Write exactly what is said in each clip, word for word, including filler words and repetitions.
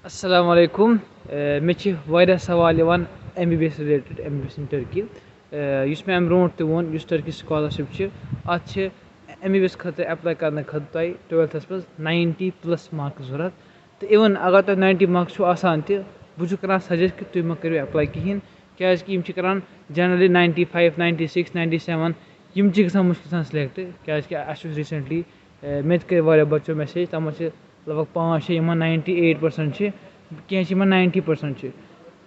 السلام علیکم۔ اے، مےٚ چھِ واریاہ سوال یِوان M B B S related, M B B S in Turkey. اے، یُس مےٚ اَمہِ برونٛٹھ تہِ ووٚن، یُس ٹٔرکی سکالرشِپ چھِ، اَتھ چھِ ایم بی بی ایس خٲطرٕ ایپلاے کرنہٕ خٲطرٕ تۄہہِ ٹُویلتھس منٛز ناینٹی پلس مارکس ضوٚرتھ۔ تہٕ اِوٕن اگر تۄہہِ ناینٹی مارکس چھُو آسان تہِ، بہٕ چھُس کران سجیسٹ کہِ تُہۍ مہ کٔرِو ایپلاے کِہیٖنۍ، کیازِ کہِ یِم چھِ کران generally ninety five, ninety six, ninety seven, یِم چھِ گژھان مُشکِل سان سِلیکٹ، کیازِ کہِ اَسہِ وٕچھ ریٖسنٹلی، اے، مےٚ تہِ کٔرۍ واریاہ بَچو میسیج، تَتھ منٛز چھِ لگ بگ پانٛژھ شےٚ یِمن ناینٹی ایٹ پٔرسنٹ چھِ، کینٛہہ چھِ یِمن ناینٹی پٔرسنٹ چھِ۔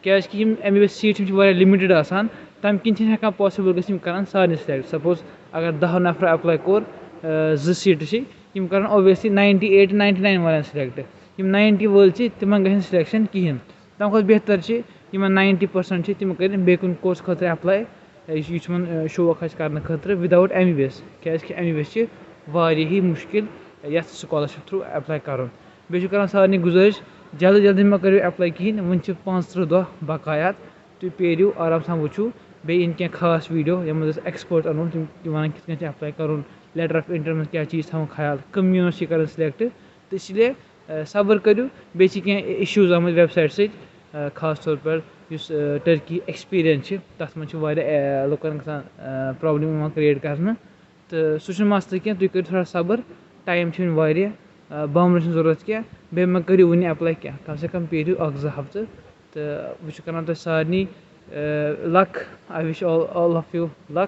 کیازِ کہِ یِم M B B S seat چھِ، یِم چھِ واریاہ لِمِٹڈ آسان، تَمہِ کِنۍ چھِنہٕ ہٮ۪کان پاسِبٕل گٔژھِتھ یِم کرن سارنٕے سِلیکٹ۔ سَپوز اگر دَہو نفرو ایپلاے کوٚر، اے، زٕ سیٖٹہٕ چھِ، یِم کرن obviously ninety eight ninety nine والٮ۪ن سِلیکٹ۔ یِم ناینٹی وٲلۍ چھِ، تِمن گژھِ نہٕ سِلیکشن کِہینۍ۔ تَمہِ کھۄتہٕ بہتر چھِ یِمن ناینٹی پٔرسنٹ چھِ، تِم کٔرِن بیٚیہِ کُنہِ کورس خٲطرٕ ایپلاے۔ یہِ چھُ، یہِ چھُ یِمن، اے، شوق آسہِ کرنہٕ خٲطرٕ without M B B S، کیازِ کہِ M B B S چھِ واریاہٕے مُشکِل یَتھ سکالرشِپ تھرو ایپلاے کرُن۔ بیٚیہِ چھُ کران سارنٕے گُزٲرِش، جلدی جلدی مہ کٔرِو ایپلاے کِہینۍ، وُنہِ چھِ پانٛژترٕٛہ دۄہ بقایا۔ تُہۍ پیرِو آرام سان، وٕچھِو، بیٚیہِ یِن کینٛہہ خاص ویٖڈیو یَتھ منٛز أسۍ ایکسپٲرٹ اَنو، تِم، تِم وَنان کِتھ کٔنۍ چھِ ایپلاے کَرُن، لیٹر آف انٹرنس کیٛاہ چیٖز تھاوُن خیال، کٕم یوٗنیورسٹی کَرَن سِلیکٹ۔ تہٕ اس لیے، اے، صبر کٔرِو۔ بیٚیہِ چھِ کینٛہہ اِشوٗز آمٕتۍ ویب سایٹ سۭتۍ، اے، خاص طور پر یُس، اے، ٹرکی ایکسپیٖرینس چھِ، تَتھ منٛز چھِ واریاہ، اے، لُکَن گژھان، اے، پرابلم یِوان کریٹ کرنہٕ۔ تہٕ سُہ چھُنہٕ مسلہٕ کینٛہہ، تُہۍ کٔرِو تھوڑا صبر، ٹایم چھُ وُنہِ واریاہ، آ، بامبرُن چھُنہٕ ضروٗرت کینٛہہ، بیٚیہِ مہ کٔرِو وُنہِ ایپلاے کینٛہہ، کم سے کم پیرِو اکھ زٕ ہفتہٕ۔ تہٕ بہٕ چھُس کران تۄہہِ سارنٕے، آ، luck، I wish all, all of you luck۔